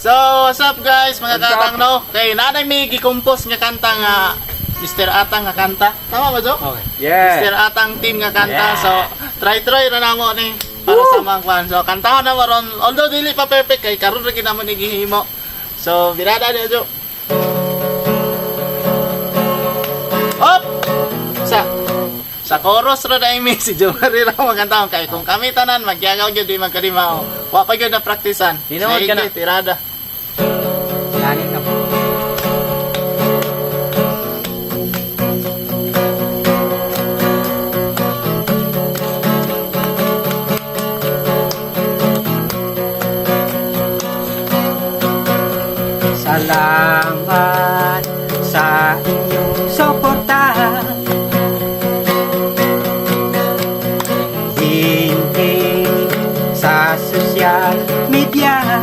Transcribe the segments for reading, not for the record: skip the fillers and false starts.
So, what's up guys, mga What's up? katang, no? Kay nanay may gi-compose nga kanta nga Mr. Atang nga kanta. Tama ba, Jo? Okay. Yeah. Mr. Atang team nga kanta. Yeah. So, try try ra namo ni para sa mga kwan. So, kantahon na ron. Although dili pa perfect kay karon ra gid namo ni gihimo. So, birada niyo, Jo. Hop! Sa chorus ra dai mi si Jo Marie ra magkantahon kay kung kami tanan magyagaw gyud di magkadimao. Wa pa gyud na praktisan. Hinood ka na. Sige, tirada. Lani na po. Salamat sa inyong suporta. Hindi sa social media.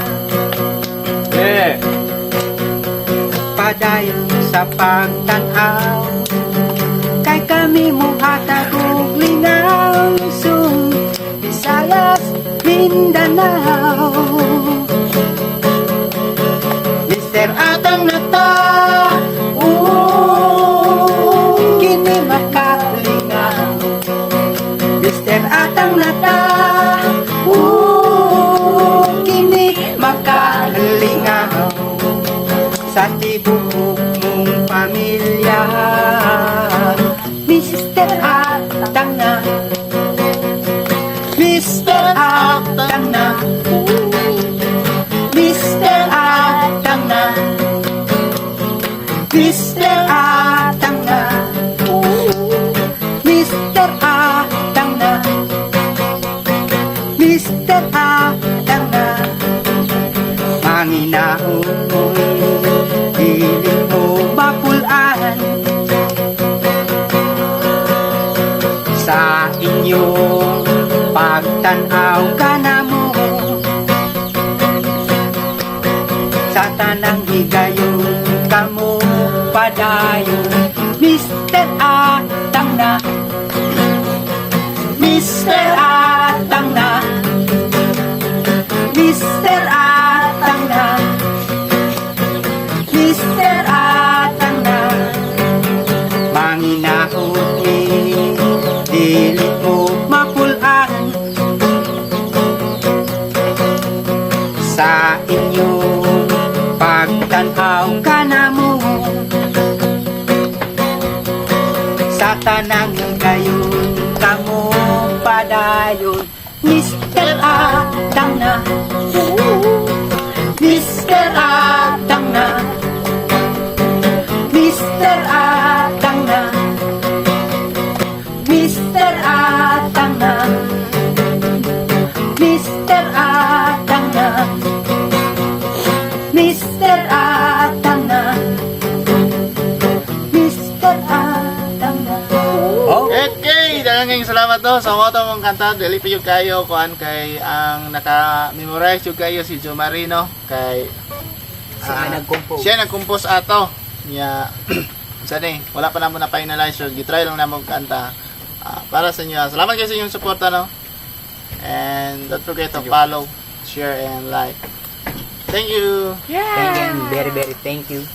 Yeah. Padayon sa pagtanaw kay kami muhatag og lingaw. Luzon, Visayas, Mindanao. Mr. Atang Nata, ooh, kini makalingaw. Mr. Atang Nata, ooh, kini makalingaw. Sa tibuok mong pamilya, Mr. Atang na, Mr. Atang na, Mr. Atang na, Mr. Atang na, Mr. Atang na, Mr. Atang na. Panginoon, dili mo mapulaan sa inyong pagtanaw kanamo sa tanang higayon kamo padayon. Mr. Atang na, Mr. Atang na, Mr. Atang na, Mr. Atang na. Manginaot ni dili mo mapulaan sa inyong pagtanaw kanamo sa tanang gayon kamo padayon. Mr. Atang na, Mr. Atang na, Mr. Atang na, Mr. Atang na, Mr. Atang na, Mr. Atang na, Mr. Atang na. Oh. Okay, daghang salamat to sa mga mong kanta. Dili pa yung kayo kuan kay ang naka-memorize yung kayo si Jo Marino kay Siya nag-compose. Siya nag-compose ato. Nya sa ni, wala pa namo na finalize, so gitry lang namo kanta. Para sa inyo. Salamat kayo sa inyong suporta, no. And don't forget to follow, share and like. Thank you. Thank you and very very thank you.